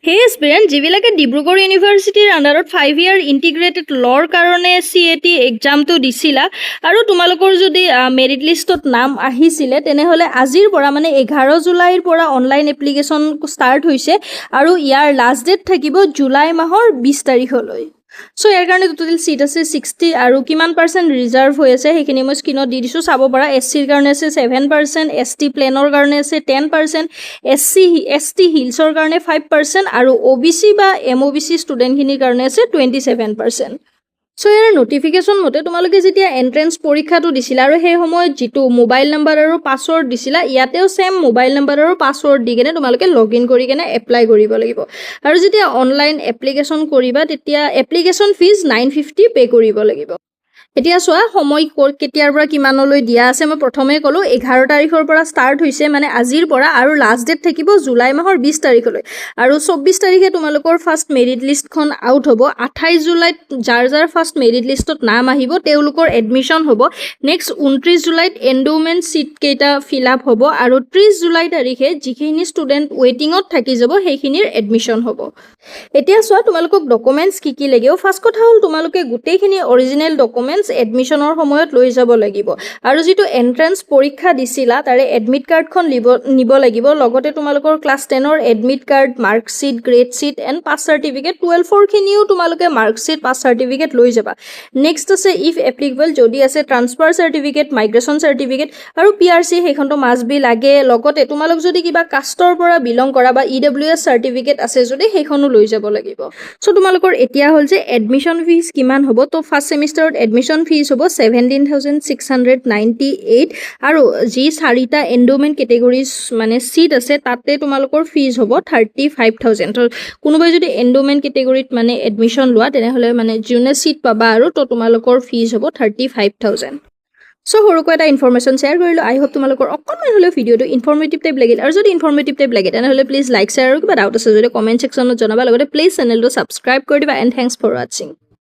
সেই এস্পিৰেণ্ট যিবিলাকে ডিব্ৰুগড় ইউনিভাৰ্চিটিৰ আণ্ডাৰত 5 ইয়াৰ ইণ্টিগ্ৰেটেড ল'ৰ কাৰণে চিইউইটি এক্সামটো দিছিলা আৰু তোমালোকৰ যদি মেৰিট লিষ্টত নাম আহিছিলে, তেনেহ'লে আজিৰ পৰা, মানে 11 জুলাইৰ পৰা অনলাইন এপ্লিকেশ্যন ষ্টাৰ্ট হৈছে আৰু ইয়াৰ লাষ্ট ডেট থাকিব জুলাই মাহৰ 20 তাৰিখলৈ। চ' ইয়াৰ কাৰণে টোটেল ছিট আছে 60 আৰু কিমান পাৰ্চেণ্ট ৰিজাৰ্ভ হৈ আছে, সেইখিনি মই স্ক্ৰীণত দি দিছোঁ, চাব পাৰা। এছ চিৰ কাৰণে আছে 7%, এছ টি প্লেনৰ কাৰণে আছে 10%, এছ চি, এছ টি হিলছৰ কাৰণে 5% আৰু অ' বি চি বা এম অ' বি চি ষ্টুডেণ্টখিনিৰ কাৰণে আছে 27%। চ' ইয়াৰ নটিফিকেশ্যন মতে তোমালোকে যেতিয়া এণ্ট্ৰেঞ্চ পৰীক্ষাটো দিছিলা আৰু সেই সময়ত যিটো মোবাইল নাম্বাৰ আৰু পাছৱৰ্ড দিছিলা, ইয়াতেও ছেম মোবাইল নাম্বাৰ আৰু পাছৱৰ্ড দি কেনে তোমালোকে লগ ইন কৰি কেনে এপ্লাই কৰিব লাগিব। আৰু যেতিয়া অনলাইন এপ্লিকেশ্যন কৰিবা, তেতিয়া এপ্লিকেশ্যন ফিজ 950 পে' কৰিব লাগিব। এতিয়া চোৱা, সময় কেতিয়াৰ পৰা কিমানলৈ দিয়া আছে। মই প্ৰথমে ক'লোঁ, 11 তাৰিখৰ পৰা ষ্টাৰ্ট হৈছে, মানে আজিৰ পৰা, আৰু লাষ্ট ডেট থাকিব জুলাই মাহৰ 20 তাৰিখলৈ। আৰু 24 তাৰিখে তোমালোকৰ ফাৰ্ষ্ট মেৰিট লিষ্টখন আউট হ'ব। 28 জুলাইত যাৰ যাৰ ফাৰ্ষ্ট মেৰিট লিষ্টত নাম আহিব, তেওঁলোকৰ এডমিশ্যন হ'ব। নেক্সট 29 জুলাইত এণ্ড'মেণ্ট ছিটকেইটা ফিল আপ হ'ব আৰু 30 জুলাই তাৰিখে যিখিনি ষ্টুডেণ্ট ৱেইটিঙত থাকি যাব, সেইখিনিৰ এডমিশ্যন হ'ব। এতিয়া চোৱা, তোমালোকক ডকুমেণ্টছ কি কি লাগিব। ফাৰ্ষ্ট কথা হ'ল, তোমালোকে গোটেইখিনি অৰিজিনেল ডকুমেণ্টছ এডমিশ্যনৰ সময়ত লৈ যাব লাগিব আৰু যিটো এণ্ট্ৰেঞ্চ পৰীক্ষা দিছিলা, তাৰে এডমিট কাৰ্ডখন নিব লাগিব। লগতে তোমালোকৰ ক্লাছ 10ৰ admit card, marksheet, grade sheet and pass certificate, 12ৰখিনিও তোমালোকে মাৰ্কশ্বিট, পাছ চাৰ্টিফিকেট লৈ যাবা। নেক্সট আছে, if applicable, যদি আছে, ট্ৰান্সফাৰ চাৰ্টিফিকেট, মাইগ্ৰেশ্যন চাৰ্টিফিকেট আৰু পি আৰ চি, সেইখনটো মাষ্ট বি লাগে। লগতে তোমালোক যদি কিবা কাষ্টৰ পৰা বিলং কৰা বা ইডাব্লিউএছ চাৰ্টিফিকেট আছে যদি, সেইখনো লৈ যাব লাগিব। চ' তোমালোকৰ এতিয়া হ'ল যে এডমিশ্যন ফিজ কিমান হ'ব। ত' ফাৰ্ষ্ট ছেমিষ্টাৰত এডমিশ্যন ফিজ হ'ব 17,698 আৰু যি চাৰিটা এণ্ড'মেণ্ট কেটেগৰিজ, মানে ছিট আছে, তাতে তোমালোকৰ ফিজ হ'ব 35,000। ত' কোনোবাই যদি এণ্ড'মেণ্ট কেটেগৰীত মানে এডমিশ্যন লোৱা, তেনেহ'লে মানে যোনে ছিট পাবা আৰু ত' তোমালোকৰ ফিজ হ'ব 35,000। চ' সৰুকৈ এটা ইনফৰমেশ্যন শ্বেয়াৰ কৰিলোঁ। আই হোপ তোমালোকৰ অকণমান হ'লেও ভিডিঅ'টো ইনফৰ্মেটিভ টাইপ লাগিল আৰু যদি ইনফৰ্মেটিভ টাইপ লাগে, তেনেহ'লে প্লিজ লাইক, শ্বেয়াৰ আৰু কিবা ডাউট আছে যদি কমেণ্ট ছেকশ্যনত জনাবা। লগতে প্লিজ চেনেলটো ছাবস্ক্ৰাইব কৰি দিবা and thanks for watching.